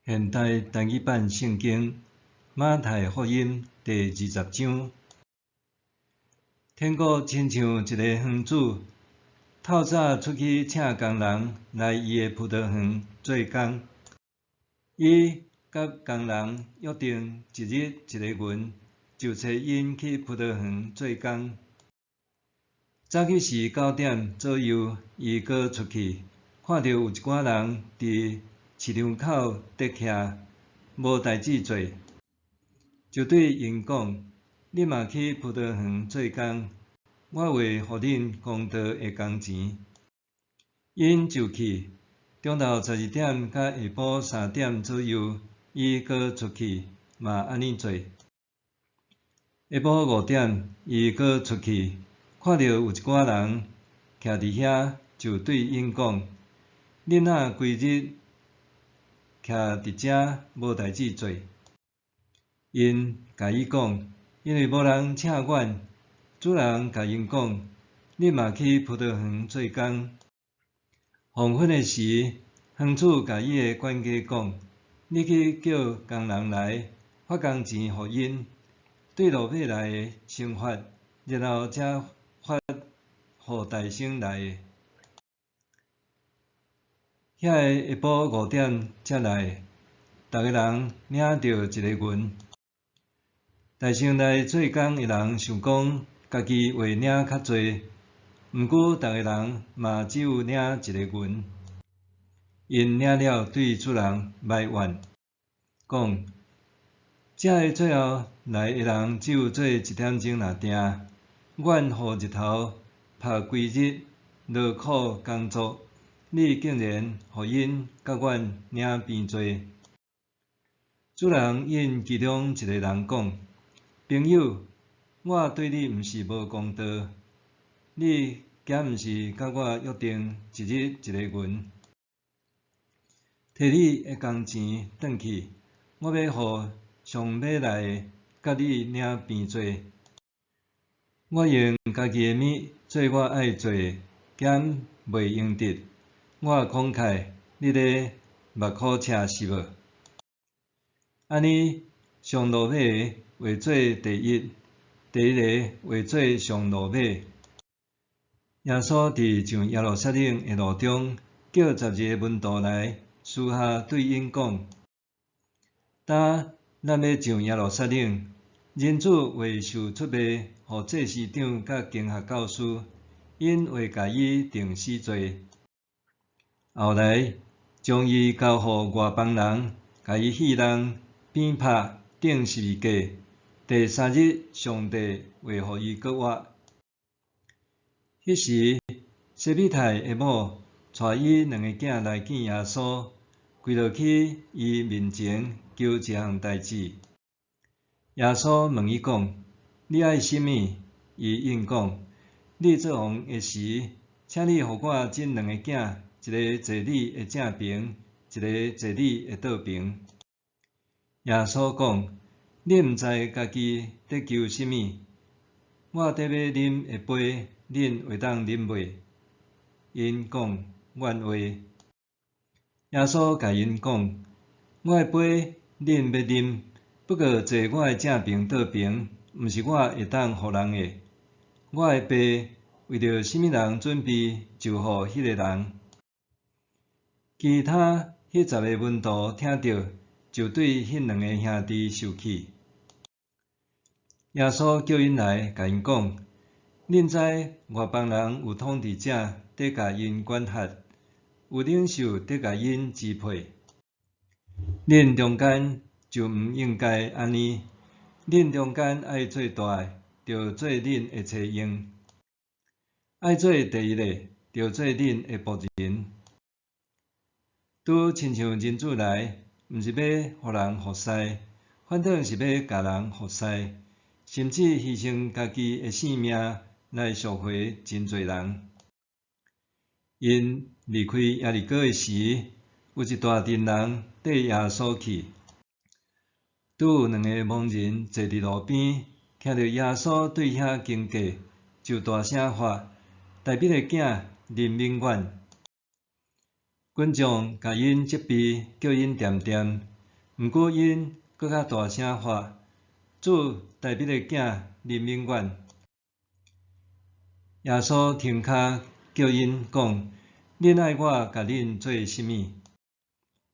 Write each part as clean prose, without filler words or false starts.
現代台語版聖經馬太福音第二十章。天國親像一個園主，透早出去請工人來伊的葡萄園做工。伊佮工人約定一日一个銀，就差𪜶去葡萄園做工。早起時9點左右，伊閣出去，看著有一寡人佇市場口佇徛，無代誌做，就對𪜶講：恁嘛去葡萄園做工，我會予恁公道的工錢。𪜶就去。中晝12點佮下晡3點左右，伊閣出去，嘛按呢做。下晡5點，伊閣出去，看著有一寡人徛佇遐，就對𪜶講：恁哪規日徛佇遮無代誌做？𪜶共伊講：因為無人請阮。主人共𪜶講：恁嘛去葡萄園做工。黃昏的時，園主共伊的管家講：你去叫工人來，發工錢予𪜶，對落尾來的先發，然後才發予代先來的。遐个下晡五點才來，逐个人領著一个銀。代先來做工的人想講家己會領較濟，毋過逐个人嘛只有領一个銀。𪜶領了對主人埋怨，講：這个最後來的人只有做一點鐘爾定，阮予日頭曬規日，勞苦工作，你竟然予𪜶佮阮領平濟。主人應其中一個人講：朋友，我對你毋是無公道，你敢毋是佮我約定一日一个銀？提你的工錢轉去，我欲予上尾來的佮你領平濟。我用家己的物做我愛做的，敢袂用得？我慷慨，你咧目苦赤是無？按呢，上落尾的會做第一，第一个會做上落尾。耶穌佇上耶路撒冷的路中，叫12个門徒來，私下對𪜶講：今咱欲上耶路撒冷，人子會受出賣予祭司長佮經學教師，𪜶會共伊定死罪。後來將伊交予外邦人，共伊戲弄、鞭拍、釘十字架。第三日，上帝會予伊閣活。彼時，西庇太的某帶伊兩个囝來見耶穌，跪落去伊面前求一項代誌。耶穌問伊講：你愛啥物？伊應講：你做王的時，請你予我這兩个囝，一个坐你的正爿，一个坐你的倒爿。耶穌講：恁毋知家己佇求啥物？我佇欲啉的杯，恁會當啉袂？𪜶講：阮會。耶穌共𪜶講：我的杯，恁欲啉，不過坐我的正爿倒爿，毋是我會當予人的。我的爸為著啥物人準備，就予彼个人。其他彼十个門徒聽著，就對彼兩个兄弟受氣。耶穌叫𪜶來，共𪜶講：恁知外邦人有統治者佇共𪜶管轄，有領袖佇共𪜶支配。恁中間就毋應該按呢。恁中間愛做大的，著做恁的差役；愛做第一个，著做恁的僕人。拄親像人子來，毋是欲予人服侍，反倒是欲共人服侍，甚至犧牲家己的性命來贖回真濟人。𪜶離開耶利哥的時，有一大陣人綴耶穌去。拄有兩个盲人坐佇路邊，聽著耶穌對遐經過，就大聲喊：大衛的囝，憐憫阮！群眾共𪜶責備，叫𪜶恬恬。毋過𪜶閣較大聲喊：主，大衛的囝，憐憫阮！耶穌停跤叫𪜶講：恁愛我共恁做啥物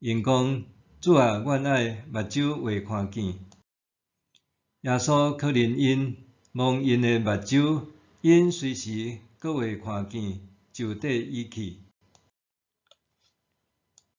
？𪜶講：主啊，阮愛目睭會看見。耶穌可憐𪜶，摸𪜶的目睭，𪜶隨時閣會看見，就綴醫去。